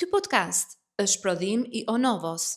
Ky podcast është prodhim i Onovos.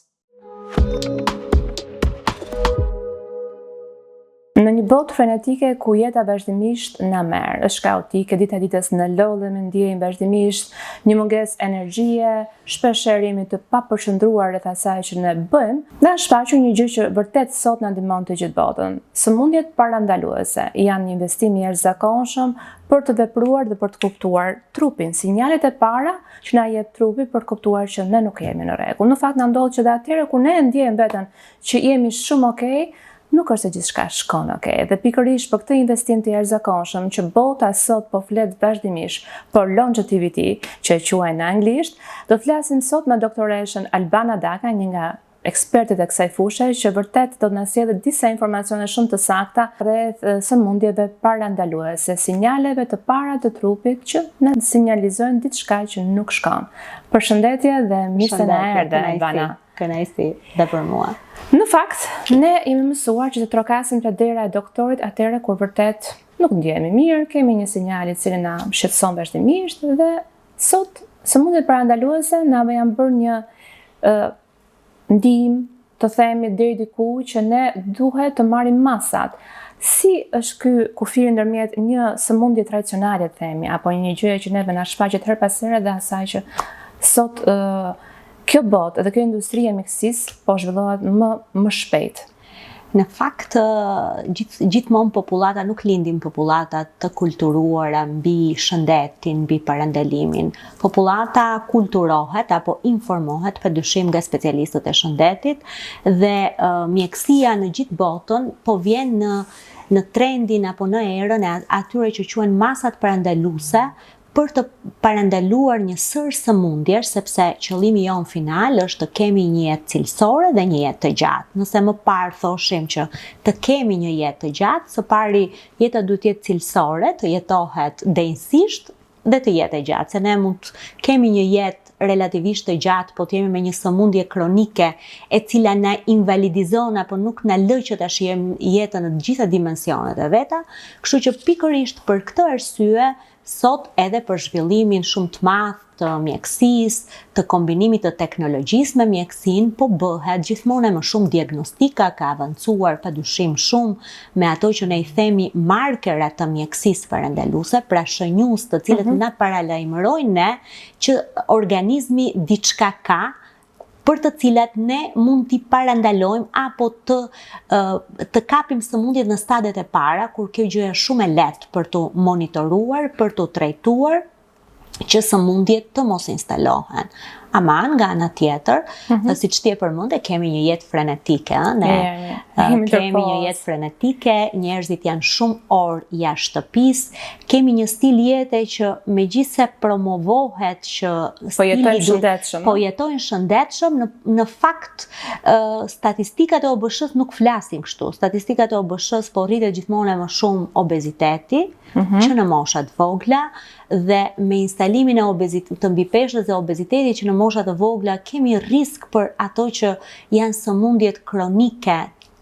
Në një botë frenetike ku jeta vazhdimisht na merr, është kaotike, dita ditës ne lodhemi, ndiejmë vazhdimisht një mungesë energjie, shpeshherë jemi të papërqendruar rreth asaj që ne bëjmë, na është shfaqur një gjë që vërtet sot na ndihmon të gjithë botën. Sëmundjet parandaluese janë një investim i jashtëzakonshëm për të vepruar dhe për të kuptuar trupin, sinjalet e para që na jep trupi për të kuptuar që ne nuk jemi në rregull. Në fakt na ndodh që dhe atëherë kur ne e ndjejmë veten që jemi shumë okay, nuk është se gjithçka shkon ok. Dhe pikërisht për këtë investim të jashtëzakonshëm që bota sot po flet vazhdimisht për longevity, që e quajnë në anglisht, do të flasim sot me doktoreshën Albana Daka, një nga ekspertet e kësaj fushe që vërtet do të na sjellë disa informacione shumë të sakta rreth sëmundjeve parandaluese, sinjaleve të para të trupit që na sinjalizojnë diçka që nuk shkon. Përshëndetje dhe mirë se na erdhe Albana. Kënaqësi dhe për mua. Në fakt, ne jemi mësuar që të trokasim te dera e doktorit atëherë kur vërtet nuk ndjehemi mirë, kemi një sinjal i cili na shqetëson vazhdimisht dhe sot sëmundjet parandaluese na janë bërë një ë ndihmë të themi deri diku që ne duhet të marrim masat. Si është ky kufiri ndërmjet një sëmundje tradicionale të themi apo një gjëje që neve na shfaqet herë pas here dhe asaj që sot ë Kjo botë dhe kjo industri e mjekësisë po zhvillohet më më shpejt. Në fakt, gjith, gjithmonë popullata nuk lindin popullata të kulturuara mbi shëndetin, mbi parandalimin. Popullata kulturohet apo informohet pa dyshim nga specialistët e shëndetit dhe uh, mjekësia në gjithë botën po vjen në në trendin apo në erën e atyre që quhen masat parandaluese për të parandaluar një sërë sëmundjesh, sepse qëllimi jonë final është të kemi një jetë cilësore dhe një jetë të gjatë. Nëse më parë thoshim që të kemi një jetë të gjatë, së pari jeta duhet të jetë cilësore, të jetohet denjësisht dhe të jetë e gjatë, se ne mund të kemi një jetë relativisht të gjatë, po të jemi me një sëmundje kronike e cila na invalidizon apo nuk na lë që ta shijojmë jetën në të gjitha dimensionet e veta, kështu që pikërisht për këtë arsye Sot edhe për zhvillimin shumë të madh të mjekësisë, të kombinimit të teknologjisë me mjekësinë, po bëhet gjithmonë e më shumë diagnostika ka avancuar padyshim shumë me ato që ne i themi markera të mjekësisë parandaluese, pra shënjues të cilët mm -hmm. na paralajmërojnë ne që organizmi diçka ka për të cilat ne mund t'i parandalojmë apo të të kapim sëmundjet në stadet e para, kur kjo gjë është shumë e lehtë për t'u monitoruar, për t'u trajtuar, që sëmundjet të mos instalohen. Ama nga ana tjetër, mm -hmm. siç ti e përmende, kemi një jetë frenetike, ëh, ne yeah, yeah. kemi një jetë frenetike, njerëzit janë shumë orë jashtë shtëpisë, kemi një stil jete që megjithëse promovohet që po jetojnë shëndetshëm. Po jetojnë shëndetshëm, në në fakt statistikat e OBSH-së nuk flasin kështu. Statistikat e OBSH-së po rritet gjithmonë e më shumë obeziteti, mm -hmm. që në mosha të vogla dhe me instalimin e obezit të mbipeshës dhe obezitetit që në mosha të vogla kemi risk për ato që janë sëmundjet kronike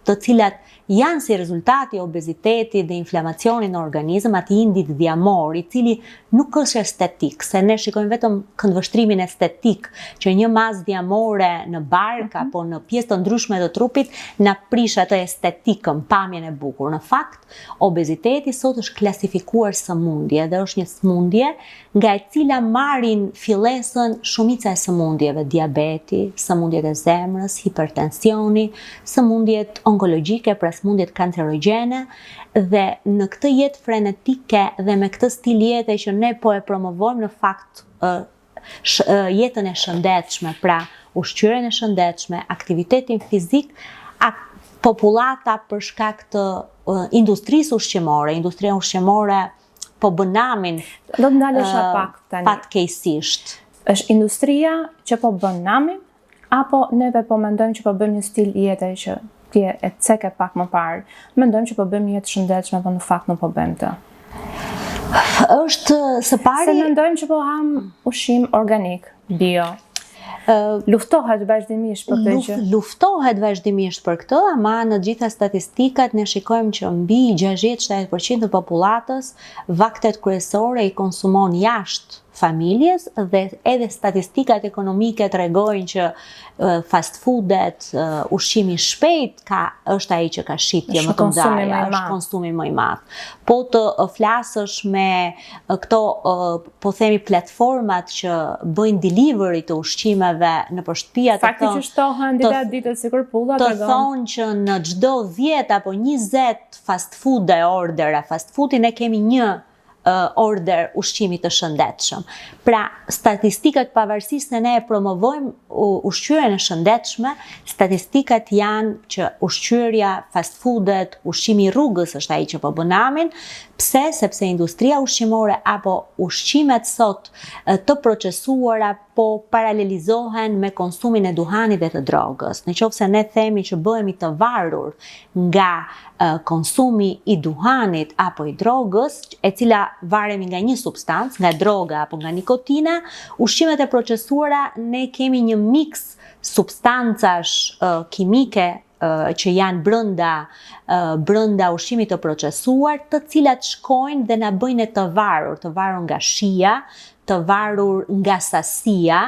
të cilat janë si rezultat i obezitetit dhe inflamacionit në organizëm, atij indit dhjamor, i cili nuk është estetik, se ne shikojmë vetëm këndvështrimin estetik, që një masë dhjamore në bark mm -hmm. apo në pjesë të ndryshme të trupit na prish atë estetikën, pamjen e bukur. Në fakt, obeziteti sot është klasifikuar sëmundje dhe është një sëmundje nga e cila marrin fillesën shumica e sëmundjeve, diabeti, sëmundjet e zemrës, hipertensioni, sëmundjet onkologjike, pra sëmundjet kancerogjene dhe në këtë jetë frenetike dhe me këtë stil jete që ne po e promovojmë në fakt jetën e shëndetshme, pra ushqyerjen e shëndetshme, aktivitetin fizik, a popullata për shkak të industrisë ushqimore, industria ushqimore po bën namin. Do të ndalesha pak tani. Fatkeqësisht. Është industria që po bën namin apo neve po mendojmë që po bëjmë një stil jete që ti e ceke pak më parë. Mendojmë që po bëjmë një jetë të shëndetshme, po në fakt nuk po bëjmë të. Është së pari Se mendojmë që po ham ushqim organik, bio. Luftohet vazhdimisht për këtë gjë. Luftohet vazhdimisht për këtë, ama në të gjitha statistikat ne shikojmë që mbi 60-70% të popullatës vaktet kryesore i konsumon jashtë. familjes dhe edhe statistikat ekonomike tregojnë që fast foodet, ushqimi i shpejt ka është ai që ka shitje më të mëdha, është konsumi më i madh. Po të flasësh me këto po themi platformat që bëjnë delivery të ushqimeve nëpër shtëpia të Fakti që shtohen dita ditës si kërpudha të thonë që në çdo 10 apo 20 fast food e ordera fast foodi ne kemi një order ushqimi të shëndetshëm. Pra, statistikat pavarësisht se ne e promovojmë ushqyerjen e shëndetshme, statistikat janë që ushqyerja, fast foodet, ushqimi i rrugës është ai që po bën namin. Pse? Sepse industria ushqimore apo ushqimet sot të procesuara po paralelizohen me konsumin e duhanit dhe të drogës. Në qoftë se ne themi që bëhemi të varur nga konsumi i duhanit apo i drogës, e cila varemi nga një substancë, nga droga apo nga nikotina, ushqimet e procesuara ne kemi një miks substancash kimike që janë brenda brenda ushqimit të procesuar, të cilat shkojnë dhe na bëjnë të varur, të varur nga shija, të varur nga sasia.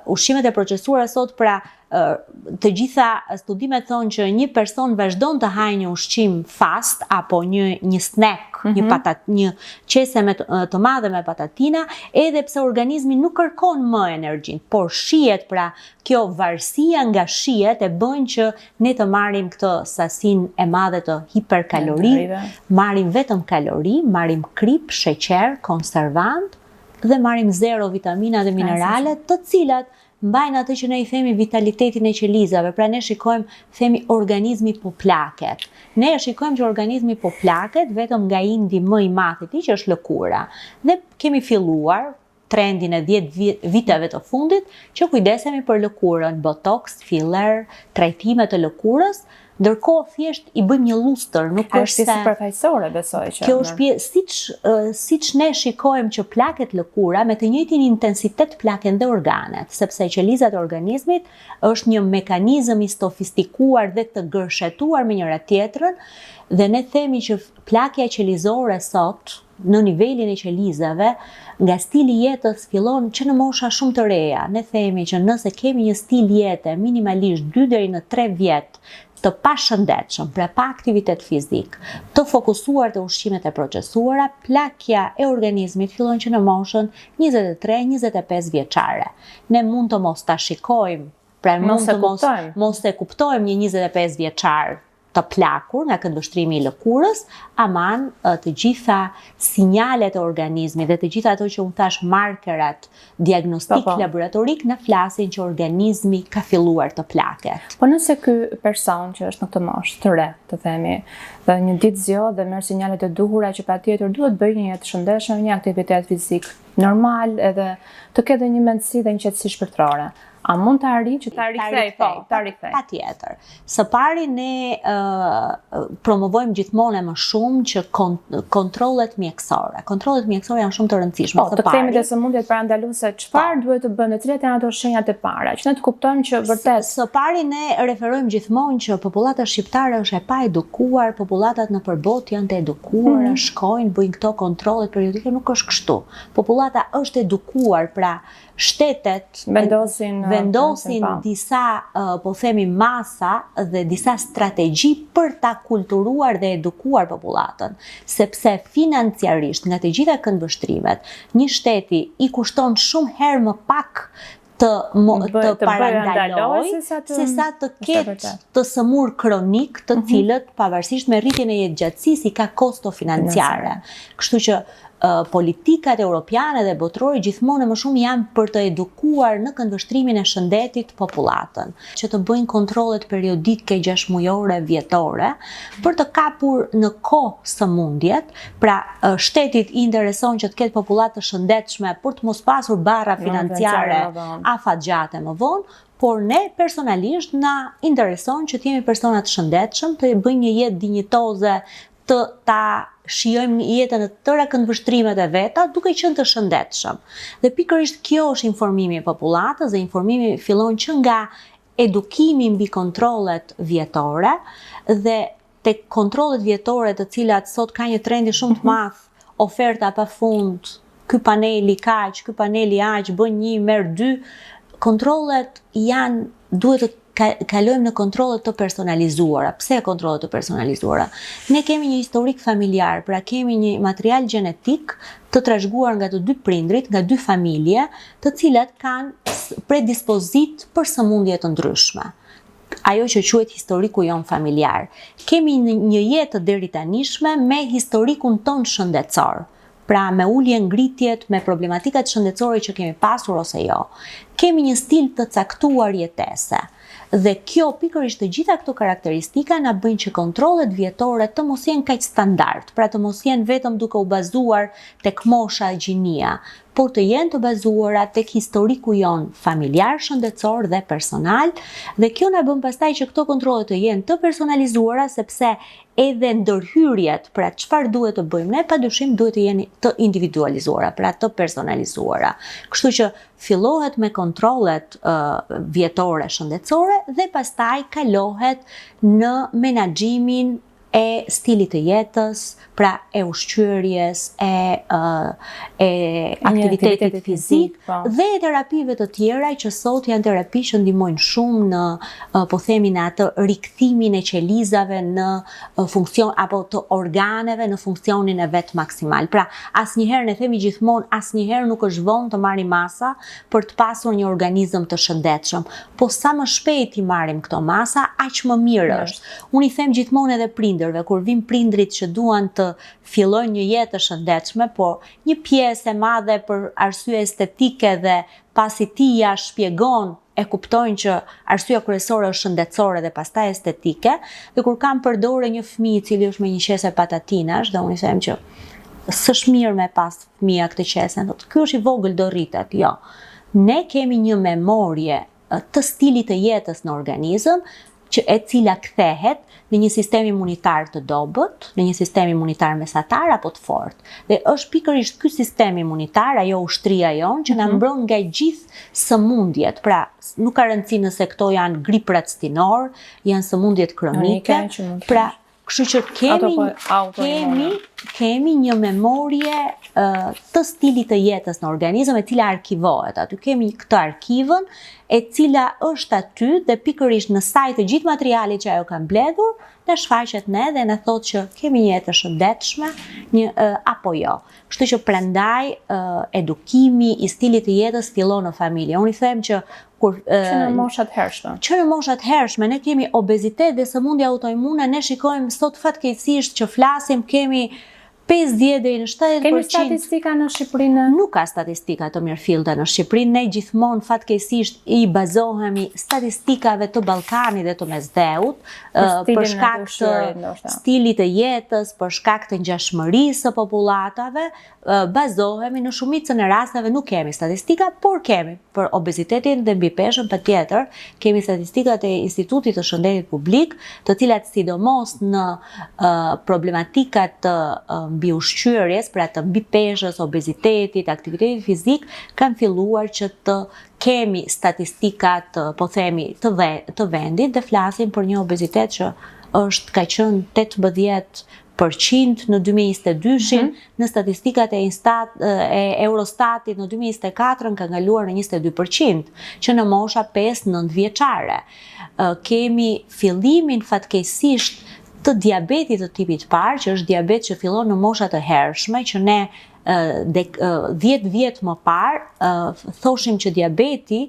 Ushqimet e procesuara sot pra të gjitha studimet thonë që një person vazhdon të hajë një ushqim fast apo një një snack, mm -hmm. një mhm. patat, një qese me të, të madhe me patatina, edhe pse organizmi nuk kërkon më energjinë, por shijet pra Kjo varësia nga shijet e bën që ne të marrim këtë sasinë e madhe të hiperkalorive, marrim vetëm kalori, marrim kripë, sheqer, konservant dhe marrim zero vitamina dhe minerale, të cilat mbajnë atë që ne i themi vitalitetin e qelizave. Pra ne shikojmë, themi organizmi po plaket. Ne e shikojmë që organizmi po plaket vetëm nga indi më i madh i tij që është lëkura. Dhe kemi filluar trendin e 10 viteve të fundit që kujdesemi për lëkurën, botox, filler, trajtime të lëkurës, ndërkohë thjesht i bëjmë një lustër, nuk është se sipërfaqësore besoj që. Kjo është pjesë siç siç ne shikojmë që plaket lëkura me të njëjtin intensitet plaken dhe organet, sepse qelizat e organizmit është një mekanizëm i sofistikuar dhe të gërshetuar me njëra tjetrën dhe ne themi që plakja qelizore sot në nivelin e qelizave, nga stili i jetës fillon që në mosha shumë të reja. Ne themi që nëse kemi një stil jete minimalisht 2 deri në 3 vjet të pashëndetshëm, pra pa aktivitet fizik, të fokusuar te ushqimet e procesuara, plakja e organizmit fillon që në moshën 23-25 vjeçare. Ne mund të mos ta shikojmë, pra mund të mos mos e kuptojmë një 25 vjeçar të plakur nga këndvështrimi i lëkurës, aman të gjitha sinjalet e organizmit dhe të gjitha ato që unë thashë markerat diagnostik po, po. laboratorik na flasin që organizmi ka filluar të plaket. Po nëse ky person që është në këtë moshë të re, të themi, dhe një ditë zgjohet dhe merr sinjalet e duhura që patjetër duhet bëjë një jetë të shëndetshme, një aktivitet fizik normal edhe të ketë një mendësi dhe një qetësi shpirtërore. A mund të arrijë që ta rikthejë, po, ta rikthejë. Patjetër. Së pari ne uh, promovojmë gjithmonë e më shumë që kon kontrollet mjekësore. Kontrollet mjekësore janë shumë të rëndësishme. Po, të kthehemi te sëmundjet parandaluese, çfarë po. duhet të bëjmë, cilat janë ato shenjat e para, që ne të kuptojmë që vërtet Së pari ne referojmë gjithmonë që popullata shqiptare është e paedukuar, popullatat nëpër botë janë të edukuara, mm -hmm. shkojnë, bëjnë këto kontrollet periodike, nuk është kështu. Popullata është edukuar, pra shtetet vendosin vendosin po. disa po themi masa dhe disa strategji për ta kulturuar dhe edukuar popullatën, sepse financiarisht nga të gjitha këndvështrimet, një shteti i kushton shumë herë më pak të mo, të, të parandalojë se sa të, se sa të ketë të sëmurë kronikë të mhm. cilët pavarësisht me rritjen e jetëgjatësisë i ka kosto financiare. Kështu që politikat europiane dhe botërore gjithmonë e më shumë janë për të edukuar në këndvështrimin e shëndetit popullatën, që të bëjnë kontrollet periodike gjashtëmujore, vjetore, për të kapur në kohë sëmundjet, pra shtetit i intereson që të ketë popullatë të shëndetshme për të mos pasur barra financiare afatgjate më vonë, por ne personalisht na intereson që të jemi persona të shëndetshëm, të bëjmë një jetë dinjitoze të ta shijojmë jetën në të tëra këndvështrimet e veta, duke qenë të shëndetshëm. Dhe pikërisht kjo është informimi i popullatës dhe informimi fillon që nga edukimi mbi kontrollet vjetore dhe tek kontrollet vjetore të cilat sot ka një trendi shumë të mhm. madh, oferta pa fund, Ky paneli kaq, ky paneli aq, bën një, merr dy. Kontrollet janë duhet të kalojmë në kontrolle të personalizuara. Pse kontrolle të personalizuara? Ne kemi një historik familjar, pra kemi një material gjenetik të trashëguar nga të dy prindrit, nga dy familje, të cilat kanë predispozitë për sëmundje të ndryshme. Ajo që quhet historiku jonë familjar. Kemi një jetë të deritanishme me historikun tonë shëndetësor pra me ulje ngritjet, me problematikat shëndetësore që kemi pasur ose jo. Kemi një stil të caktuar jetese. Dhe kjo pikërisht të gjitha këto karakteristika na bëjnë që kontrollet vjetore të mos jenë kaq standard, pra të mos jenë vetëm duke u bazuar tek mosha, gjinia, por të jenë të bazuara tek historiku jonë familjar, shëndetësor dhe personal, dhe kjo na bën pastaj që këto kontrolle të jenë të personalizuara sepse edhe ndërhyrjet, pra çfarë duhet të bëjmë ne, padyshim duhet të jenë të individualizuara, pra të personalizuara. Kështu që fillohet me kontrollet uh, vjetore shëndetësore dhe pastaj kalohet në menaxhimin e stilit të jetës, pra e ushqyerjes, e e aktivitetit fizik po. dhe e terapive të tjera që sot janë terapi që ndihmojnë shumë në po themi në atë rikthimin e qelizave në funksion apo të organeve në funksionin e vet maksimal. Pra, asnjëherë ne themi gjithmonë asnjëherë nuk është vonë të marrim masa për të pasur një organizëm të shëndetshëm. Po sa më shpejt i marrim këto masa, aq më mirë është. Unë i them gjithmonë edhe prindërve, kur vijnë prindrit që duan të fillojnë një jetë të shëndetshme, po një pjesë e madhe për arsye estetike dhe pasi ti ja shpjegon e kuptojnë që arsyeja kryesore është shëndetësore dhe pastaj estetike, dhe kur kam për dore një fëmijë i cili është me një qese patatinash dhe unë i them që s'është mirë me pas fëmija këtë qese, thotë ky është i vogël do rritet. Jo. Ne kemi një memorie të stilit të jetës në organizëm që e cila kthehet në një sistem imunitar të dobët, në një sistem imunitar mesatar apo të fortë. Dhe është pikërisht ky sistem imunitar, ajo ushtria jonë që na mhm. mbron nga gjithë sëmundjet. Pra, nuk ka rëndësi nëse këto janë griprat stinorë, janë sëmundjet kronike. Pra, Kështu që kemi po, kemi kemi një memorie uh, të stilit të jetës në organizëm e cila arkivohet. Aty kemi këtë arkivën e cila është aty dhe pikërisht në sajë të gjithë materialit që ajo ka mbledhur, na shfaqet ne dhe na thotë që kemi një jetë të shëndetshme, një uh, apo jo. Kështu që prandaj uh, edukimi i stilit të jetës fillon në familje. Unë i them që kur që në mosha të hershme. Që në mosha të hershme ne kemi obezitet dhe sëmundje autoimune, ne shikojmë sot fatkeqësisht që flasim kemi 50 deri në 70%. Kemi statistika në Shqipëri në? Nuk ka statistika të mirëfillta në Shqipëri. Ne gjithmonë fatkeqësisht i bazohemi statistikave të Ballkanit dhe të Mesdheut, për shkak të stilit të jetës, për shkak të ngjashmërisë së popullatave, bazohemi në shumicën e rasteve nuk kemi statistika, por kemi për obezitetin dhe mbipeshën patjetër, kemi statistikat e Institutit të Shëndetit Publik, të cilat sidomos në problematikat të mbiushqyerjes, pra të mbipeshës, obezitetit, aktivitetit fizik, kanë filluar që të kemi statistikat, po themi, të, ve, të vendit dhe flasim për një obezitet që është ka qenë 18 për qind në 2022-shin, mm -hmm. në statistikat e, Instat, e Eurostatit në 2024-ën kanë kaluar në 22 për qind, që në mosha 5-9 vjeçare. Kemi fillimin fatkeqësisht të diabetit të tipit të parë, që është diabet që fillon në mosha të hershme, që ne 10 vjet më parë thoshim që diabeti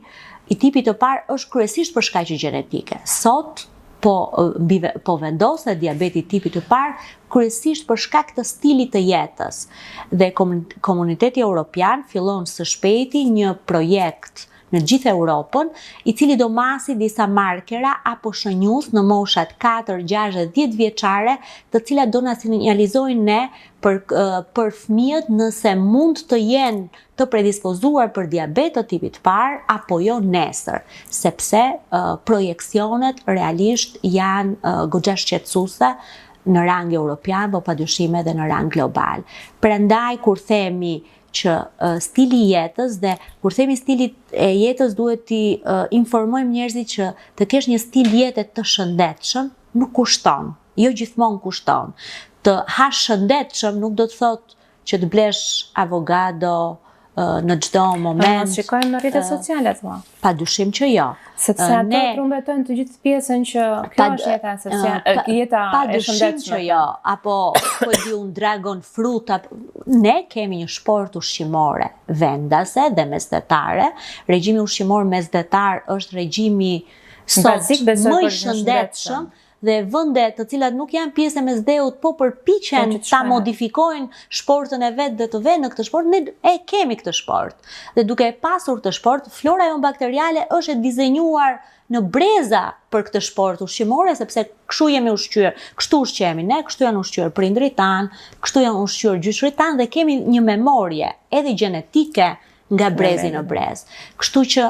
i tipit të parë është kryesisht për shkaqe gjenetike. Sot po mbi po vendoset diabeti i tipit të parë kryesisht për shkak të stilit të jetës. Dhe komuniteti europian fillon së shpejti një projekt në gjithë Europën, i cili do masi disa markera apo shënjues në moshat 4, 6 dhe 10 vjeçare, të cilat do na sinjalizojnë ne për për fëmijët nëse mund të jenë të predispozuar për diabet të tipit të parë apo jo nesër, sepse projeksionet realisht janë goxha shqetësuese në rang europian, po padyshim edhe në rang global. Prandaj kur themi që stili i jetës dhe kur themi stili e jetës duhet t'i informojmë njerëzit që të kesh një stil jete të shëndetshëm nuk kushton, jo gjithmonë kushton. Të hash shëndetshëm nuk do të thotë. që të blesh avokado në çdo moment. Po mos shikojmë në rrjetet sociale thua. Pa dyshim që jo. Sepse ato ne, trumbetojnë të gjithë pjesën që kjo është jeta sociale, jeta e shëndetshme. Pa dyshim që jo, apo po di unë dragon fruit, apo, ne kemi një shportë ushqimore vendase dhe mesdhetare. Regjimi ushqimor mesdhetar është regjimi sot më i shëndetshëm dhe vende të cilat nuk janë pjesë e Mesdheut po përpiqen po, ta modifikojnë shportën e vet dhe të venë në këtë shportë, ne e kemi këtë shportë. Dhe duke e pasur këtë shportë, flora jonë bakteriale është e dizenjuar në breza për këtë shportë ushqimore, sepse kështu jemi ushqyer, kështu ushqehemi ne, kështu janë ushqyer prindërit tanë, kështu janë ushqyer gjyshërit tanë dhe kemi një memorie edhe gjenetike nga brezi në brez. Kështu që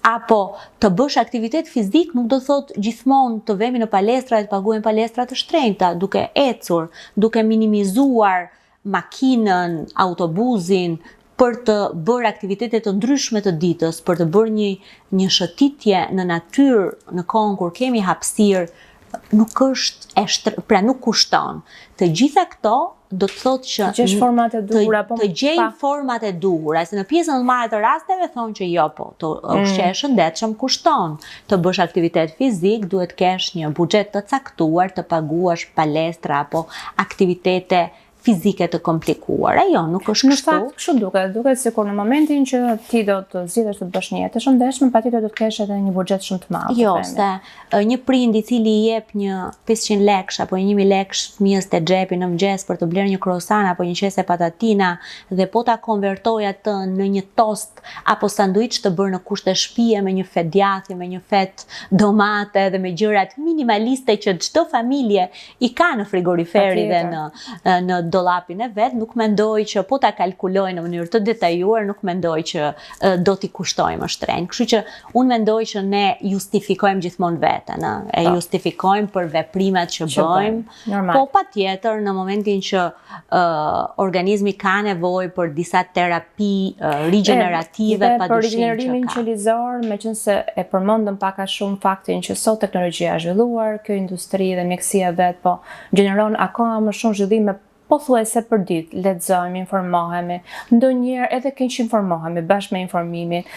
apo të bësh aktivitet fizik nuk do thotë gjithmonë të vemi në palestra e të paguajmë palestra të shtrenjta, duke ecur, duke minimizuar makinën, autobuzin, për të bërë aktivitete të ndryshme të ditës, për të bërë një një shëtitje në natyrë në kohën kur kemi hapësirë, nuk është e shtr... pra nuk kushton. Të gjitha këto do të thotë që të gjesh format e duhura, po të gjejmë format e duhura, se në pjesën më të madhe të rasteve thonë që jo, po, të mm. ushqehesh shëndetshëm kushton, të bësh aktivitet fizik, duhet të kesh një buxhet të caktuar, të paguash palestra apo aktivitete fizike të komplikuara. Jo, nuk është kështu. Në fakt, kështu duket, duket sikur në momentin që ti do të zgjidhësh të bësh një jetë të shëndetshme, patjetër do të kesh edhe një buxhet shumë të madh. Jo, se një prind i cili i jep një 500 lekësh apo një 1000 lekësh fëmijës te xhepi në mëngjes për të blerë një krosan apo një qese patatina dhe po ta konvertojë atë në një tost apo sanduiç të bërë në kushte shtëpie me një fetë djathi, me një fetë domate dhe me gjërat minimaliste që çdo familje i ka në frigoriferi dhe në në dollapin e vet, nuk mendoj që po ta kalkuloj në mënyrë të detajuar, nuk mendoj që do t'i kushtojë më shtrenjtë. Kështu që unë mendoj që ne justifikojmë gjithmonë veten, ë, e po. justifikojmë për veprimet që, që bëjmë. Normal. Po patjetër në momentin që uh, organizmi ka nevojë për disa terapi uh, rigjenerative pa dyshim për rigjenerimin qelizor, meqenëse e përmendëm pak a shumë faktin që sot teknologjia është zhvilluar, kjo industri dhe mjekësia vetë po gjeneron akoma më shumë zhvillime pothuajse për ditë, lexojmë, informohemi, ndonjëherë edhe keqinformohemi bashkë me informimin.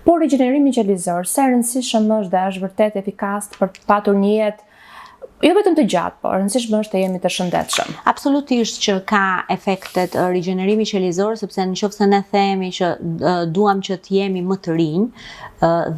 Por rigjenerimi qelizor, sa i rëndësishëm është dhe është vërtet efikas për të patur një jetë jo vetëm të gjatë, po rëndësishme është të jemi të shëndetshëm. Absolutisht që ka efektet rigjenerimi qelizor, sepse në qoftë se ne themi që duam që të jemi më të rinj,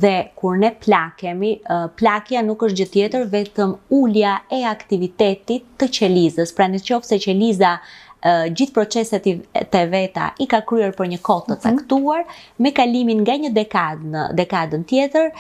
dhe kur ne plakemi, plakja nuk është gjë tjetër vetëm ulja e aktivitetit të qelizës. Pra në qoftë se qeliza gjithë proceset e veta i ka kryer për një kohë të mhm. caktuar, me kalimin nga një dekadë në dekadën tjetër,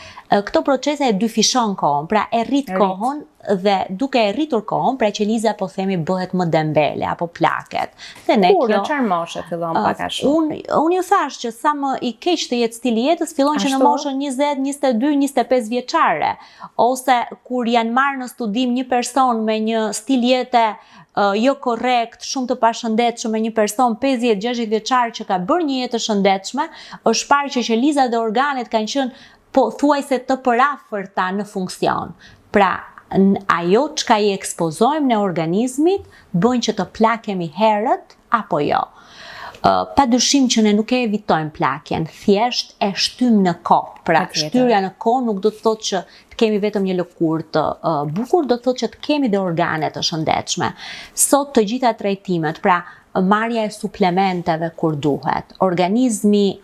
këto procese e dyfishon kohën, pra e rrit kohën dhe duke e rritur kohën, pra qeliza po themi bëhet më dembele apo plaket. Dhe ne Kur, kjo në çfarë moshe fillon pak a shumë? Unë unë ju thashë që sa më i keq të jetë stili i jetës, fillon që në moshën 20, 22, 25 vjeçare, ose kur janë marrë në studim një person me një stil jete jo korrekt, shumë të pashëndetshëm me një person 50-60 vjeçar që ka bërë një jetë të shëndetshme, është parë që qelizat dhe organet kanë qenë pothuajse të përafërta në funksion. Pra, ajo çka i ekspozojmë ne organizmit bën që të plakemi herët apo jo. Pa dyshim që ne nuk e evitojmë plakjen, thjesht e shtymë në kohë. Pra, shtyrja në kohë nuk do të thotë që të kemi vetëm një lëkurë të bukur, do të thotë që të kemi dhe organe të shëndetshme. Sot të gjitha trajtimet, pra marrja e suplementeve kur duhet. Organizmi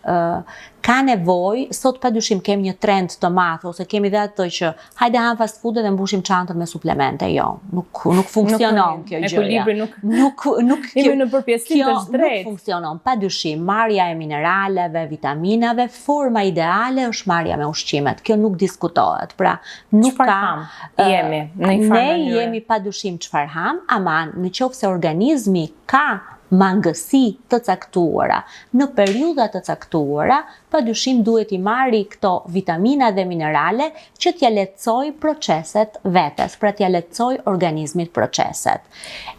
ka nevojë, sot padyshim kemi një trend të madh ose kemi dhe atë që hajde ham fast food dhe mbushim çantën me suplemente. Jo, nuk nuk funksionon kjo gjë. Ekuilibri nuk nuk nuk kjo në përpjesëtim të drejtë. Nuk funksionon. Padyshim, marrja e mineraleve, vitaminave forma ideale është marrja me ushqimet. Kjo nuk diskutohet. Pra, nuk ka ham jemi në një farë mënyre. Ne jemi padyshim çfarë ham, ama në qoftë se organizmi ka mangësi të caktuara, në periudha të caktuara, padyshim duhet t'i marri këto vitamina dhe minerale që t'ia lehtësojë proceset vetes, pra t'ia lehtësojë organizmit proceset.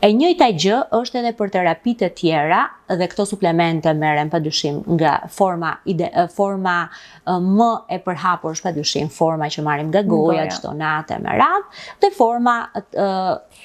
E njëjta gjë është edhe për terapitë e tjera. dhe këto suplemente merren padyshim nga forma ide, forma më e përhapur është padyshim forma që marrim nga goja çdo natë me radhë dhe forma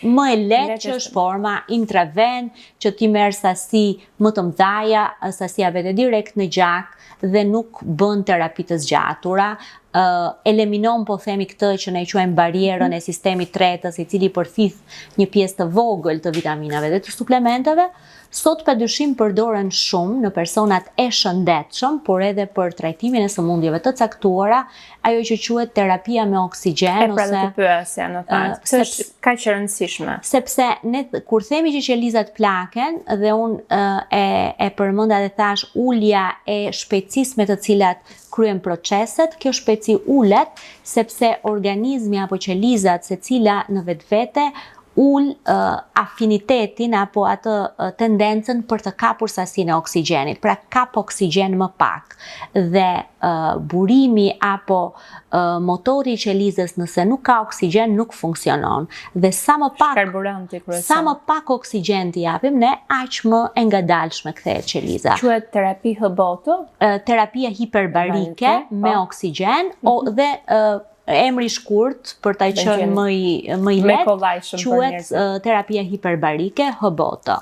më e lehtë që është forma intraven që ti merr sasi më të mëdhaja, sasia vete direkt në gjak dhe nuk bën terapi të zgjatura, uh, eliminon po themi këtë që ne quajmë barrierën e sistemit tretës, i cili përthith një pjesë të vogël të vitaminave dhe të suplementeve, sot padyshim përdoren shumë në personat e shëndetshëm, por edhe për trajtimin e sëmundjeve të caktuara, ajo që quhet terapia me oksigjen e pra ose të pyesja në fakt, pse është kaq e rëndësishme? Sepse ne kur themi që qelizat plaken dhe unë e e përmenda dhe thash ulja e shpejtësisë me të cilat kryen proceset, kjo shpejtësi ulet sepse organizmi apo qelizat secila në vetvete ul uh, afinitetin apo atë uh, tendencën për të kapur sasinë e oksigjenit, pra kap oksigjen më pak dhe uh, burimi apo uh, motori i qelizës nëse nuk ka oksigjen nuk funksionon dhe sa më pak karburanti kryesor. Sa më pak oksigjen t'i japim ne, aq më e ngadalshme kthehet qeliza. Quhet terapi HBOT? Terapia hiperbarike me po. oksigjen mm -hmm. o dhe uh, emri shkurt për ta qenë më i më i lehtë quhet terapia hiperbarike HBOT.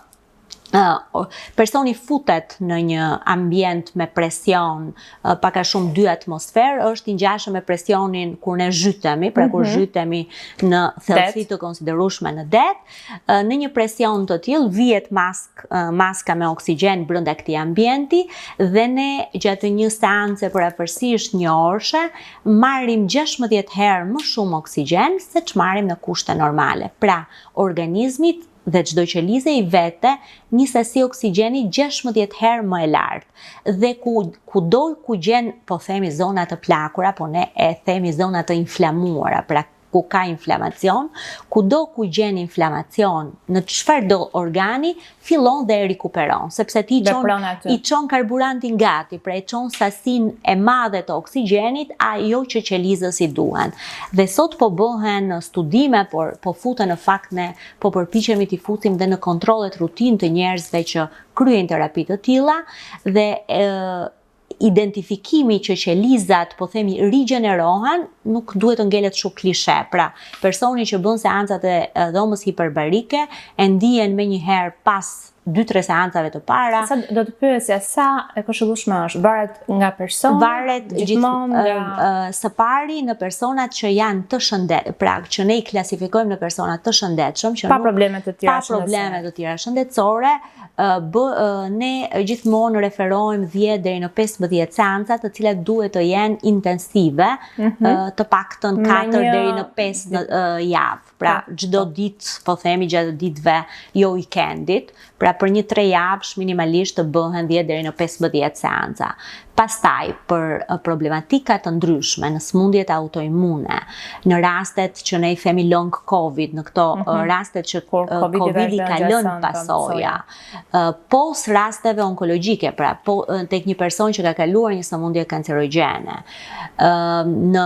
Uh, personi futet në një ambient me presion uh, pak a shumë dy atmosferë, është i ngjashëm me presionin kur ne zhytemi, pra kur mm -hmm. zhytemi në thellësi të konsiderueshme në det, uh, në një presion të tillë vihet mask uh, maska me oksigjen brenda këtij ambienti dhe ne gjatë një seance përafërsisht një orëshe marrim 16 herë më shumë oksigjen se ç'marrim në kushte normale. Pra, organizmit dhe çdo qelize i vete një sasi oksigjeni 16 herë më e lartë. Dhe ku kudo ku gjen, po themi zona të plakura, po ne e themi zona të inflamuara, pra ku ka inflamacion, kudo ku gjen inflamacion në çfarëdo organi, fillon dhe e rikuperon, sepse ti i çon i çon karburantin gati, pra i çon sasinë e madhe të oksigjenit, ajo që qelizës i duhen. Dhe sot po bëhen studime, por po futen në fakt ne po përpiqemi t'i fusim dhe në kontrollet rutinë të njerëzve që kryejnë terapi të tilla dhe e, identifikimi që qelizat, po themi, rigjenerohen, nuk duhet të ngelet shumë klishe. Pra, personi që bën seancat e dhomës hiperbarike e ndien menjëherë pas 2-3 seancave të para. Sa do të pyesja sa e këshillueshme është? Varet nga personi? Varet gjithmonë nga së pari në personat që janë të shëndet, pra që ne i klasifikojmë në persona të shëndetshëm, që pa nuk, probleme të tjera pa probleme të tjera shëndetësore, bë, ne gjithmonë referojmë 10 deri në 15 seanca, të cilat duhet të jenë intensive, mm -hmm. të paktën 4 një... deri në 5 në javë. Pra po, çdo po. ditë, po themi gjatë ditëve jo weekendit, pra për një 3 javësh minimalisht të bëhen 10 deri në 15 seanca. Pastaj për problematika të ndryshme në sëmundjet autoimune, në rastet që ne i themi long covid, në këto mm -hmm. rastet që Covid-i ka lënë pasoja, pos rasteve onkologjike, pra po, tek një person që ka kaluar një sëmundje kancerogjene, në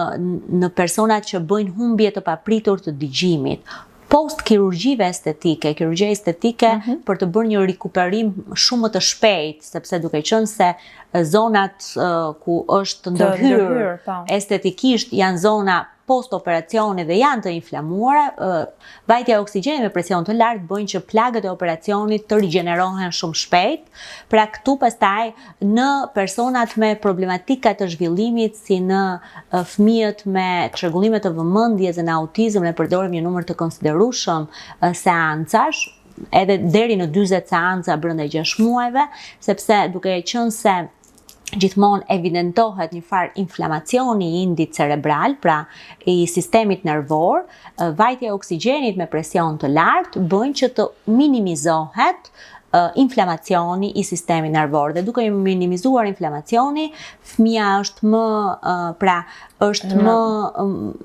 në personat që bëjnë humbje të papritur të dëgjimit, post kirurgjive estetike, kirurgjia estetike mm -hmm. për të bërë një rikuperim shumë më të shpejtë, sepse duke qenë se zonat uh, ku është ndërhyrë po. estetikisht janë zona post operacioni dhe janë të inflamuara, uh, vajtja e oksigjenit me presion të lartë bëjnë që plagët e operacionit të rigjenerohen shumë shpejt. Pra këtu pastaj në personat me problematika të zhvillimit si në fëmijët me çrregullime të vëmendjes dhe në autizëm ne përdorim një numër të konsiderueshëm seancash, edhe deri në 40 seanca brenda 6 muajve, sepse duke qenë se gjithmonë evidentohet një farë inflamacioni i indit cerebral, pra i sistemit nervor, vajtja e oksigjenit me presion të lartë bën që të minimizohet inflamacioni i sistemit nervor dhe duke minimizuar inflamacioni, fëmija është më pra është më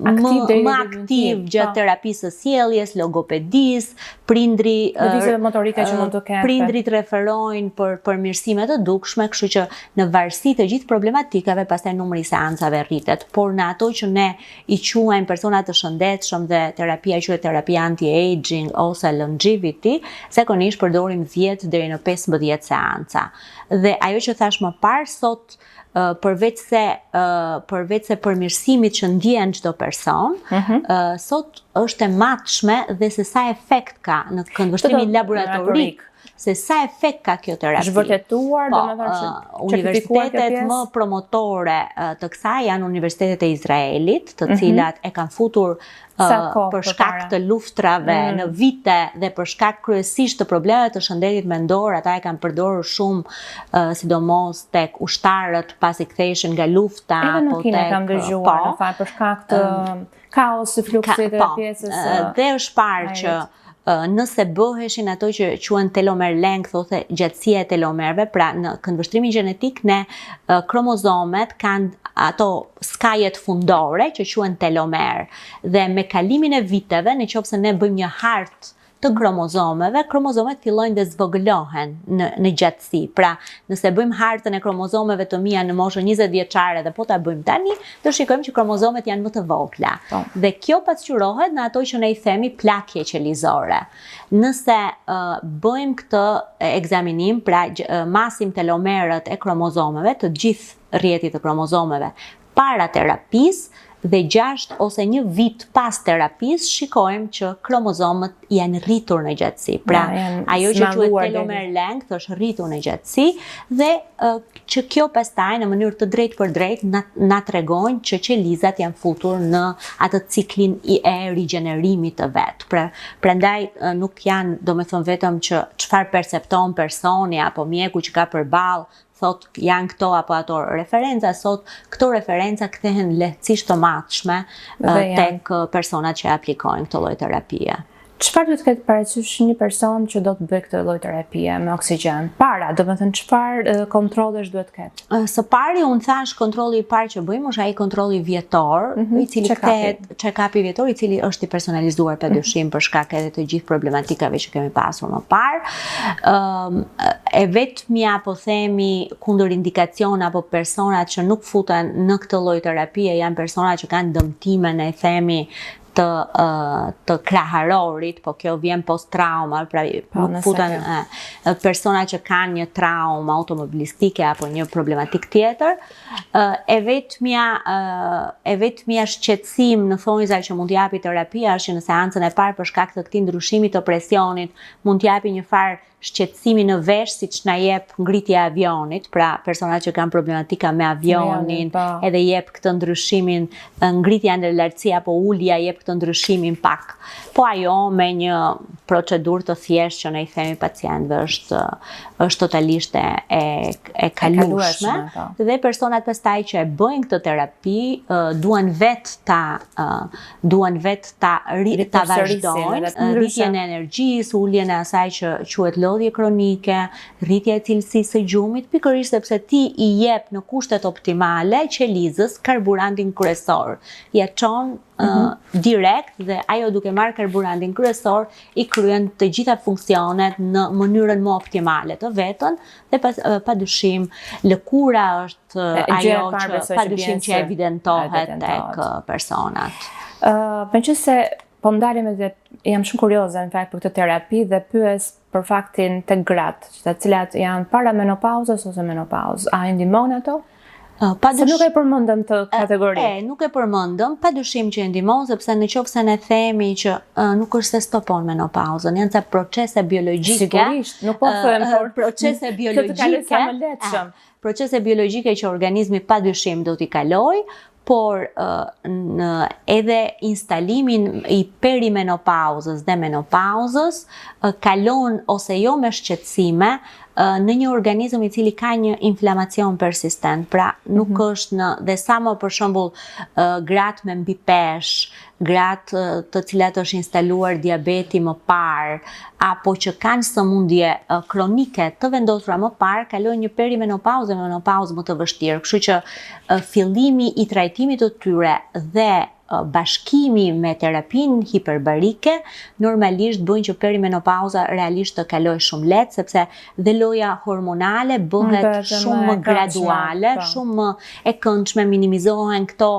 më më aktiv gjatë po. terapisë së sjelljes, logopedisë, prindri lëvizjeve motorike që mund të kenë. Prindrit referojnë për përmirësime të dukshme, kështu që në varësi të gjithë problematikave pastaj numri i seancave rritet, por në ato që ne i quajmë persona të shëndetshëm dhe terapia quhet terapia anti-aging ose longevity, zakonisht përdorim 10. 10 deri në 15 seanca. Dhe ajo që thashë më parë sot përveç se përveç se përmirësimit që ndjen çdo person, mm -hmm. sot është e matshme dhe se sa efekt ka në këndvështrimin laboratorik se sa efekt ka kjo terapi. Është vërtetuar, po, domethënë që universitetet më promotore të kësaj janë universitetet e Izraelit, të mhm. cilat mm -hmm. e kanë futur për shkak të luftrave mm. në vite dhe për shkak kryesisht të problemeve të shëndetit mendor, ata e kanë përdorur shumë sidomos tek ushtarët pasi ktheheshin nga lufta Edhe në Kinë kam dëgjuar po, në fakt për shkak të um, kaosit fluksit dhe po, pjesës. Dhe është parë që nëse bëheshin ato që quhen telomere length ose gjatësia e telomerëve, pra në këndvështrimin gjenetik ne kromozomet kanë ato skajet fundore që quhen telomer dhe me kalimin e viteve, në qoftë se ne bëjmë një hartë të kromozomeve, kromozomet fillojnë dhe zvogëlohen në, në gjatësi. Pra, nëse bëjmë hartën e kromozomeve të mia në moshën 20 vjeçare dhe po ta bëjmë tani, do shikojmë që kromozomet janë më të vogla. Po. Dhe kjo pasqyrohet në ato që ne i themi plakje qelizore. Nëse uh, bëjmë këtë ekzaminim, pra uh, masim telomerët e kromozomeve, të gjithë rrjetit të kromozomeve para terapisë dhe 6 ose një vit pas terapisë shikojmë që kromozomët janë rritur në gjatësi. Pra, ajo që quhet telomere length është rritur në gjatësi dhe që kjo pastaj në mënyrë të drejtpërdrejtë na, na tregon që qelizat janë futur në atë ciklin i e rigjenerimit të vet. Pra, prandaj nuk janë, domethënë vetëm që çfarë percepton personi apo mjeku që ka përballë thotë janë këto apo ato referenca, sot këto referenca kthehen lehtësisht të matshme tek personat që aplikojnë këtë lloj terapie. Çfarë duhet të ketë parasysh një person që do të bëjë këtë lloj terapie me oksigjen? Para, domethënë çfarë kontrollesh duhet të ketë? Së pari unë thashë kontrolli i parë që bëjmë është ai kontrolli vjetor, mm -hmm, i cili kthehet check-upi vjetor, i cili është i personalizuar pa mhm. dyshim për shkak edhe të gjithë problematikave që kemi pasur më parë. Ëm e vetmja po themi kundërindikacion apo personat që nuk futen në këtë lloj terapie janë persona që kanë dëmtime, ne themi të të kraharorit, po kjo vjen post trauma, pra po, nuk futen persona që kanë një traumë automobilistike apo një problematikë tjetër, e vetmja e vetmja shqetësim në thonjza që mund të japi terapia është që në seancën e parë për shkak të këtij ndryshimi të presionit mund të japi një farë shqetësimi në vesh siç na jep ngritja e avionit, pra personat që kanë problematika me avionin, po. edhe jep këtë ndryshimin, ngritja në lartësi apo ulja jep këtë ndryshimin pak. Po ajo me një procedurë të thjeshtë që ne i themi pacientëve është është totalisht e e, e kalueshme po. dhe personat pastaj që e bëjnë këtë terapi duan vetë ta duan vetë ta ri, ta vazhdojnë rritjen e energjisë, uljen e asaj që quhet lodhje kronike, rritja e cilësisë së gjumit, pikërisht sepse ti i jep në kushtet optimale qelizës karburantin kryesor. Ja çon mm -hmm. direkt dhe ajo duke marrë karburantin kryesor i kryen të gjitha funksionet në mënyrën më optimale të vetën dhe pa, pa dyshim lëkura është ajo që pa dyshim që evidentohet tek personat. Ë, uh, meqenëse po ndalem edhe jam shumë kurioze në fakt për këtë terapi dhe pyes për faktin tek gratë, të cilat janë para menopauzës ose menopauzë, a i ndihmon ato? Pa Se nuk e përmendëm këtë kategori. E, nuk e përmendëm, pa dyshim që e ndihmon, sepse në qoftë se ne themi që nuk është se stopon menopauzën, janë ca procese biologjike. Sigurisht, nuk po them, por procese biologjike. Këtë më lehtëshëm. Procese biologjike që organizmi pa dyshim do t'i kalojë, por në edhe instalimin i perimenopauzës dhe menopauzës kalon ose jo me shqetësime në një organizëm i cili ka një inflamacion persistent, pra nuk mm -hmm. është në dhe sa më për shembull gratë me mbipeshë, gratë të cilat është instaluar diabeti më parë apo që kanë sëmundje kronike të vendosura më parë, kalojnë një perimenopauzë dhe menopauzë më të vështirë. Kështu që fillimi i trajtimit të tyre dhe bashkimi me terapinë hiperbarike normalisht bëjnë që perimenopauza realisht të kalojë shumë lehtë sepse dhe loja hormonale bëhet shumë më graduale, po. shumë më e këndshme, minimizohen këto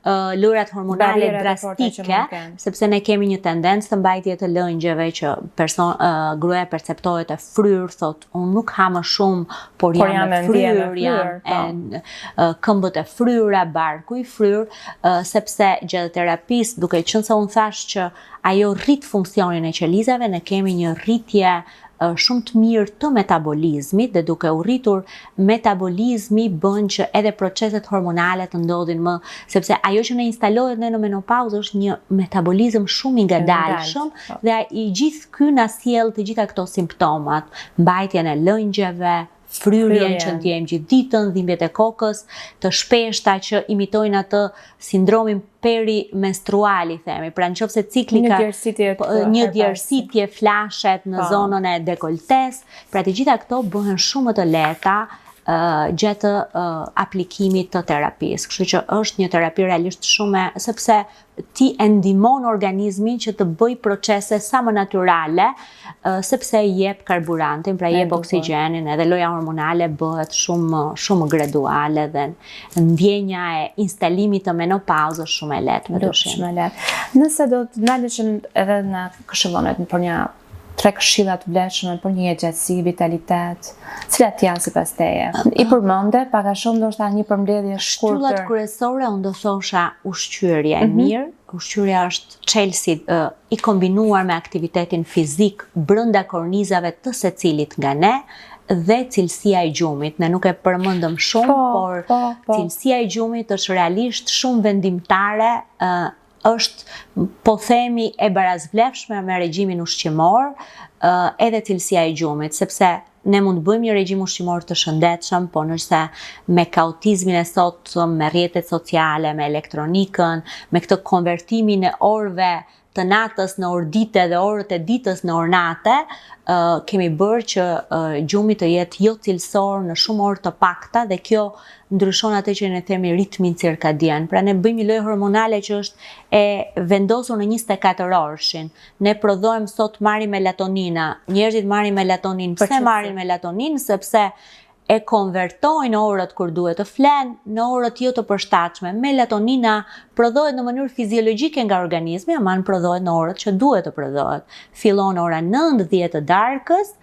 uh, lojrat hormonale drastike, sepse ne kemi një tendencë të mbajtje të lëngjeve që person uh, gruaja perceptohet e fryrë, thotë unë nuk ha më shumë, por, por jam, e fryrë, jam po. e, uh, këmbët e fryra, barku i fryrë, uh, sepse gjatë terapisë, duke qenë se unë thashë që ajo rrit funksionin e qelizave, ne kemi një rritje shumë të mirë të metabolizmit dhe duke u rritur metabolizmi bën që edhe proceset hormonale të ndodhin më, sepse ajo që ne instalohet ne në menopauzë është një metabolizëm shumë i ngadalshëm po. dhe i gjithë ky na sjell të gjitha këto simptomat, mbajtjen e lëngjeve, fryrjen që ndjejmë gjithë ditën, dhimbjet e kokës të shpeshta që imitojnë atë sindromin perimenstrual i themi. Pra në qoftë se cikli ka po, një djersitje flashet në po. zonën e dekoltes, pra të gjitha këto bëhen shumë më të lehta gjatë aplikimit të terapisë. Kështu që është një terapi realisht shumë e, sepse ti e ndihmon organizmin që të bëjë procese sa më natyrale, sepse i jep karburantin, pra i jep oksigjenin, edhe loja hormonale bëhet shumë shumë graduale dhe ndjenja e instalimit të menopauzës është shumë e lehtë me dyshim. Shumë e lehtë. Nëse do të ndaleshim edhe na këshillonit për një tre këshilla të vlefshme për një jetëgjatësi, vitalitet, cilat janë sipas teje? I përmende, pak a shumë ndoshta një përmbledhje e shkurtër. Shtyllat kryesore unë do thosha ushqyerja e mhm. mirë, ushqyerja është çelësi i kombinuar me aktivitetin fizik brenda kornizave të secilit nga ne dhe cilësia e gjumit. Ne nuk e përmendëm shumë, po, por po, po. cilësia e gjumit është realisht shumë vendimtare është po themi e barasvlefshme me regjimin ushqimor, edhe cilësia e gjumit, sepse ne mund të bëjmë një regjim ushqimor të shëndetshëm, po nëse me kaotizmin e sotëm, me rrjetet sociale, me elektronikën, me këtë konvertimin e orëve të natës në orë dite dhe orët e ditës në orë nate, kemi bërë që gjumi të jetë jo cilësor në shumë orë të pakta dhe kjo ndryshon atë që ne themi ritmin cirkadian. Pra ne bëjmë një lojë hormonale që është e vendosur në 24 orëshin. Ne prodhojmë sot marrim melatonina, njerëzit marrin melatonin. Pse marrin melatonin? Sepse e konvertojnë orët kur duhet të flenë në orët jo të përshtatshme. Melatonina prodhohet në mënyrë fiziologjike nga organizmi, aman prodhohet në orët që duhet të prodhohet. Fillon ora 9-10 të darkës,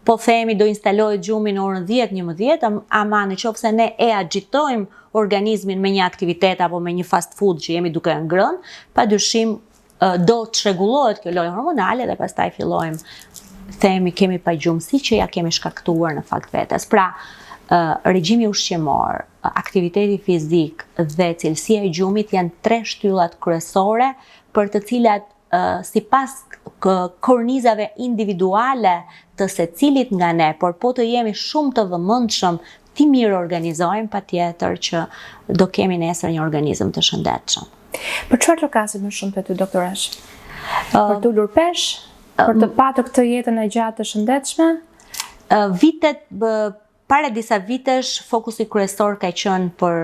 po themi do instalohet gjumi në orën 10-11, ama në qoftë se ne e agjitojmë organizmin me një aktivitet apo me një fast food që jemi duke ngrënë, pa dyshim do të çrregullohet kjo lojë hormonale dhe pastaj fillojmë themi kemi pagjumësi që ja kemi shkaktuar në fakt vetes. Pra, regjimi ushqimor, aktiviteti fizik dhe cilësia e gjumit janë tre shtyllat kryesore për të cilat sipas kornizave individuale të secilit nga ne, por po të jemi shumë të vëmendshëm, t'i mirorganizojmë patjetër që do kemi nesër një organizëm të shëndetshëm. Për çfarë trokasin më shumë te ty doktoreshë? Për të ulur peshë? Për të patur këtë jetën e gjatë të shëndetshme? Vitet para disa vitesh fokusi kryesor ka qenë për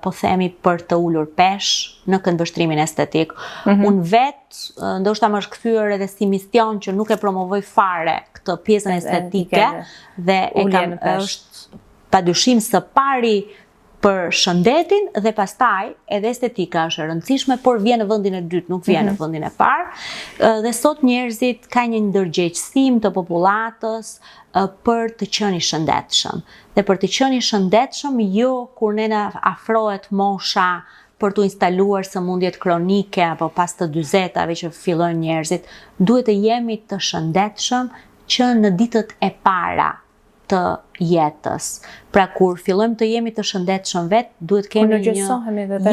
po themi për të ulur peshë në këndvështrimin estetik. Mm -hmm. Unë vetë ndoshta më është kthyer edhe si mision që nuk e promovoj fare këtë pjesën estetike dhe e kam është padyshim së pari për shëndetin dhe pastaj edhe estetika është e rëndësishme, por vjen në vendin e dytë, nuk vjen mm -hmm. në mhm. vendin e parë. Dhe sot njerëzit ka një ndërgjegjësim të popullatës për të qenë i shëndetshëm. Dhe për të qenë i shëndetshëm jo kur ne na afrohet mosha për t'u instaluar sëmundjet kronike apo pas të dyzetave që fillojnë njerëzit, duhet të jemi të shëndetshëm që në ditët e para të jetës. Pra kur fillojmë të jemi të shëndetshëm vetë, duhet të kemi një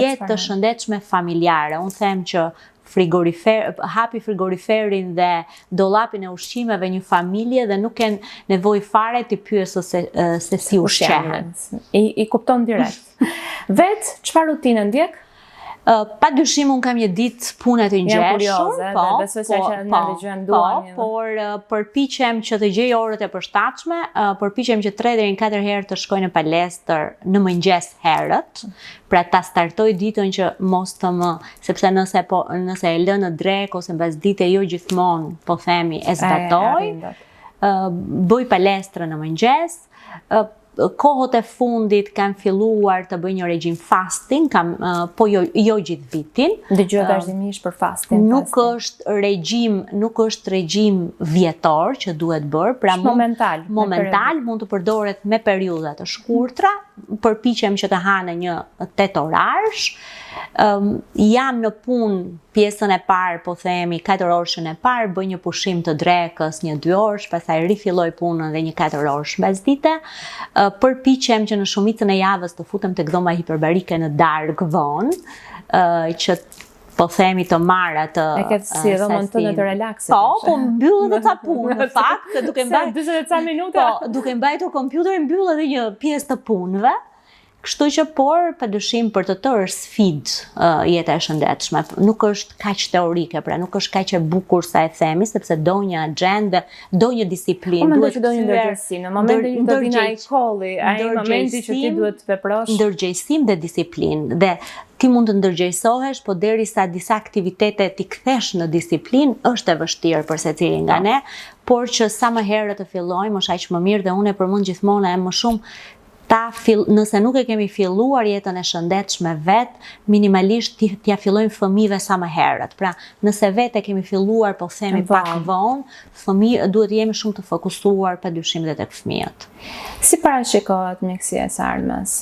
jetë të shëndetshme familjare. Unë them që frigorifer, hapi frigoriferin dhe dollapin e ushqimeve një familje dhe nuk ke nevojë fare t'i pyesësh se, se si ushqehen. I, i kupton direkt. Vetë, çfarë rutine ndjek? Pa dyshim unë kam një ditë pune të ngjeshur, po, besoj se po, që na po, dëgjojnë duan. Po, por përpiqem që të gjej orët e përshtatshme, përpiqem që 3 deri në 4 herë të shkoj në palestër në mëngjes herët, pra ta startoj ditën që mos të më, sepse nëse po nëse e lë në drekë ose mbas dite jo gjithmonë, po themi e zbatoj. Bëj palestrën në mëngjes. Kohët e fundit kam filluar të bëj një regjim fasting, kam po jo jo gjithë vitin. Dëgjoj vazhdimisht për fasting. Nuk është regjim, nuk është regjim vjetor që duhet bërë, pra mund, momental, momental mund të përdoret me periudha të shkurtra, përpiqem që të ha në një 8 orarsh. Um, jam në punë pjesën e parë, po themi, 4 orëshën e parë, bëj një pushim të drekës, një 2 orësh, pastaj rifilloj punën dhe një 4 orësh mbasdite. Përpiqem që në shumicën e javës të futem tek dhoma hiperbarike në darkë vonë, që po themi të marr atë E ke si dhomën tënde të relaksit. Po, po mbyll edhe ca punë në fakt, se duke mbajtur 40 e ca minuta. Po, duke mbajtur kompjuterin mbyll edhe një pjesë të punëve. Kështu që por, pa dyshim për të tërë është sfidë uh, jeta e shëndetshme. Nuk është kaq teorike, pra nuk është kaq e bukur sa e themi, sepse do një axhendë, do një disiplinë, po, duhet që do një ndërgjegjësim. Në momentin që të vjen ai call-i, ai momenti që ti duhet të veprosh. Ndërgjegjësim dhe disiplinë. Dhe ti mund të ndërgjegjësohesh, po derisa disa aktivitete t'i kthesh në disiplinë, është e vështirë për secilin nga po. ne, por që sa më herët të fillojmë është aq më mirë dhe unë e përmend gjithmonë e më shumë ta fill, nëse nuk e kemi filluar jetën e shëndetshme vetë, minimalisht t'ia fillojmë fëmijëve sa më herët. Pra, nëse vetë e kemi filluar, po themi pak vonë, fëmijë duhet të jemi shumë të fokusuar pa dyshim dhe tek fëmijët. Si parashikohet mjekësia e së ardhmes?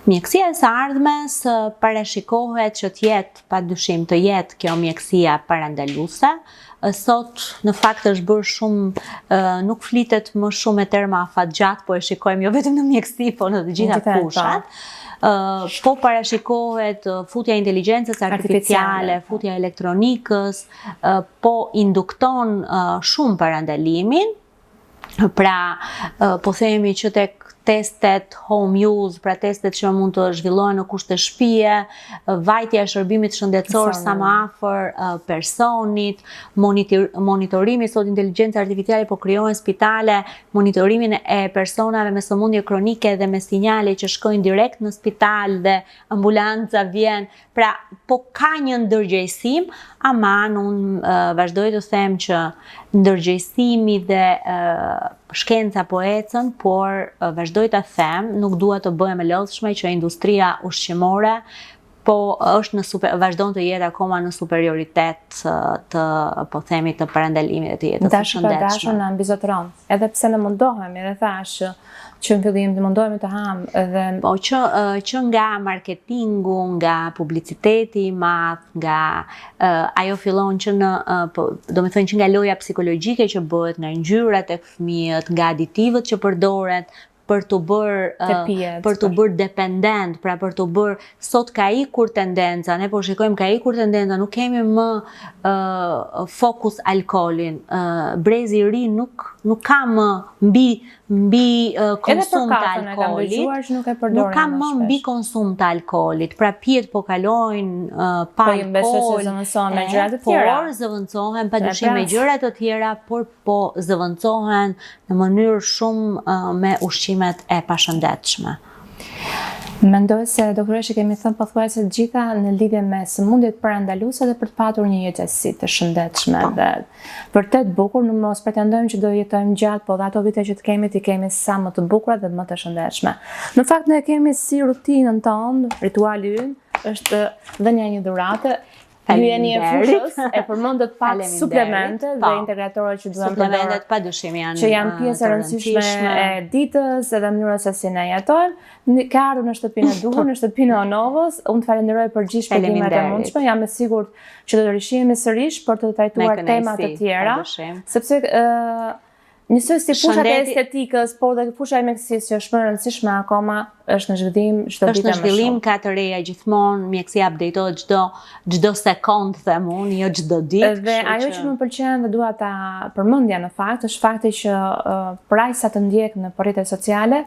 Mjekësia e së ardhmes parashikohet që të jetë pa dyshim të jetë kjo mjekësia parandaluese, Sot në fakt është bërë shumë, nuk flitet më shumë me terma afatgjatë, po e shikojmë jo vetëm në mjekësi, po në të gjitha po. fushat. Po parashikohet futja e inteligjencës artificiale, po. futja e elektronikës, po indukton shumë parandalimin, Pra, po themi që tek testet home use, pra testet që mund të zhvillohen në kushte shtëpie, vajtja e shërbimit shëndetësor sa më afër personit, monitor, monitorimi sot inteligjenca artificiale po krijohen spitale, monitorimin e personave me sëmundje kronike dhe me sinjale që shkojnë direkt në spital dhe ambulanca vjen Pra, po ka një ndërgjegjësim, aman unë vazhdoj të them që ndërgjegjësimi dhe shkenca po ecën, por vazhdoj të them, nuk dua të bëhem e lodhshme që industria ushqimore po është në super, vazhdon të jetë akoma në superioritet të po themi të parandalimit dhe të jetës së shëndetshme. Dashur na mbizotëron. Edhe pse ne mundohemi, edhe thashë që në fillim të mundohemi të hamë edhe po që që nga marketingu, nga publiciteti i madh, nga uh, ajo fillon që në uh, po domethënë që nga loja psikologjike që bëhet nga ngjyrat tek fëmijët, nga aditivët që përdoren për t'u bërë uh, për t'u bërë dependent, pra për t'u bërë sot ka ikur tendenca, ne po shikojmë ka ikur tendenca, nuk kemi më uh, fokus alkoolin. Uh, brezi i ri nuk nuk ka më mbi mbi konsum të alkoolit. Nuk e përdorin. Nuk ka më mbi konsum të alkoolit. Pra pijet po kalojnë uh, pa po, alkool. Po zëvendësohen me gjëra të tjera. Por zëvendësohen pa dyshim me gjëra të tjera, por po zëvendësohen në mënyrë shumë uh, me ushqimet e pashëndetshme. Mendoj se doktoreshë kemi thënë pothuajse të gjitha në lidhje me sëmundjet parandaluese dhe për të patur një jetëgjatësi të shëndetshme po. dhe vërtet bukur, nuk mos pretendojmë që do jetojmë gjatë, po dhe ato vite që të kemi t'i kemi sa më të bukura dhe më të shëndetshme. Në fakt ne kemi si rutinën tonë, rituali ynë është dhënia e një dhurate Ju jeni e fushës, e përmendët pak suplemente dhe po. integratorët që duhen përdorur. Suplementet pa dyshim janë që janë pjesë e rëndësishme e ditës edhe mënyrës se si ne jetojmë. Ke ardhur në shtëpinë e duhur, në shtëpinë e Onovos. Unë të falenderoj për gjithë shpjegimet e mundshme. Jam e sigurt që do të rishihemi sërish për të trajtuar tema të tjera, sepse ë Njësoj si fushat e estetikës, por dhe fusha e mjekësisë që është më e rëndësishme akoma, është në zhvillim çdo ditë më shumë. Është në zhvillim ka të reja gjithmonë, mjekësia update-ohet çdo çdo sekond them unë, jo çdo ditë. Dhe ajo që më pëlqen dhe dua ta përmendja në fakt është fakti që për aq sa të ndjek në rrjetet sociale,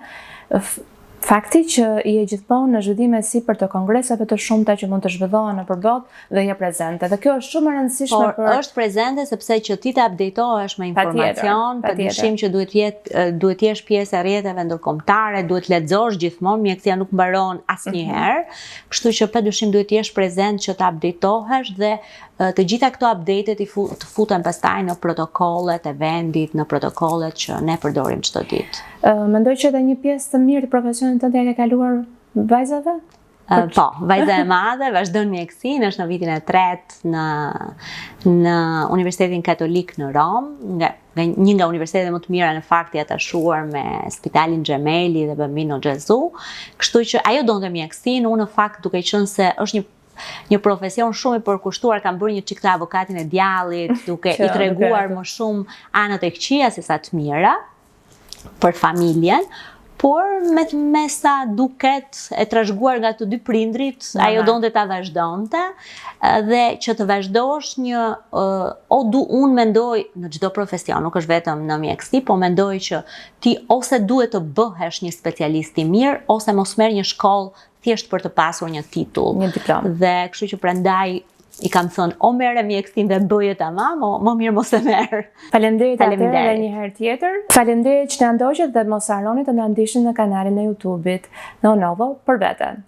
Fakti që je gjithmonë në zhvillim e sipër të kongreseve të shumta që mund të zhvillohen nëpër botë dhe je prezente. Dhe kjo është shumë e rëndësishme Por, për është prezente sepse që ti të update-ohesh me informacion, pa dyshim që duhet jetë duhet të jesh pjesë e rrjeteve ndërkombëtare, duhet të lexosh gjithmonë, mjekësia nuk mbaron asnjëherë. Mm -hmm. Kështu që pa dyshim duhet të jesh prezent që të update-ohesh dhe Të gjitha këto update-et i fu, të futen pastaj në protokollet e vendit, në protokollet që ne përdorim çdo ditë. Mendoj që edhe një pjesë të mirë të profesionit tënd ia ke kaluar vajzave? Po, vajza e madhe vazhdon mjekësinë, është në vitin e tretë në në Universitetin Katolik në Romë, nga, nga një nga universitetet më të mira në fakt i atashuar me Spitalin Gemelli dhe Bambino Gesù. Kështu që ajo donte mjekësinë, unë në fakt duke qenë se është një një profesion shumë i përkushtuar, kam bërë një çik të avokatin e djallit, duke i treguar më shumë anët e këqija se sa të mira për familjen, por me, me sa duket e trashëguar nga të dy prindrit, ajo donte ta vazhdonte dhe që të vazhdosh një o du unë mendoj në çdo profesion, nuk është vetëm në mjekësi, po mendoj që ti ose duhet të bëhesh një specialist i mirë ose mos merr një shkollë thjesht për të pasur një titull. Një diplomë. Dhe kështu që prandaj i kam thënë o merre mjekësinë dhe bëje tamam, o më mirë mos e merr. Faleminderit atëherë edhe një herë tjetër. Faleminderit që na ndoqët dhe mos harroni të na ndiqni në kanalin e YouTube-it në Onovo për veten.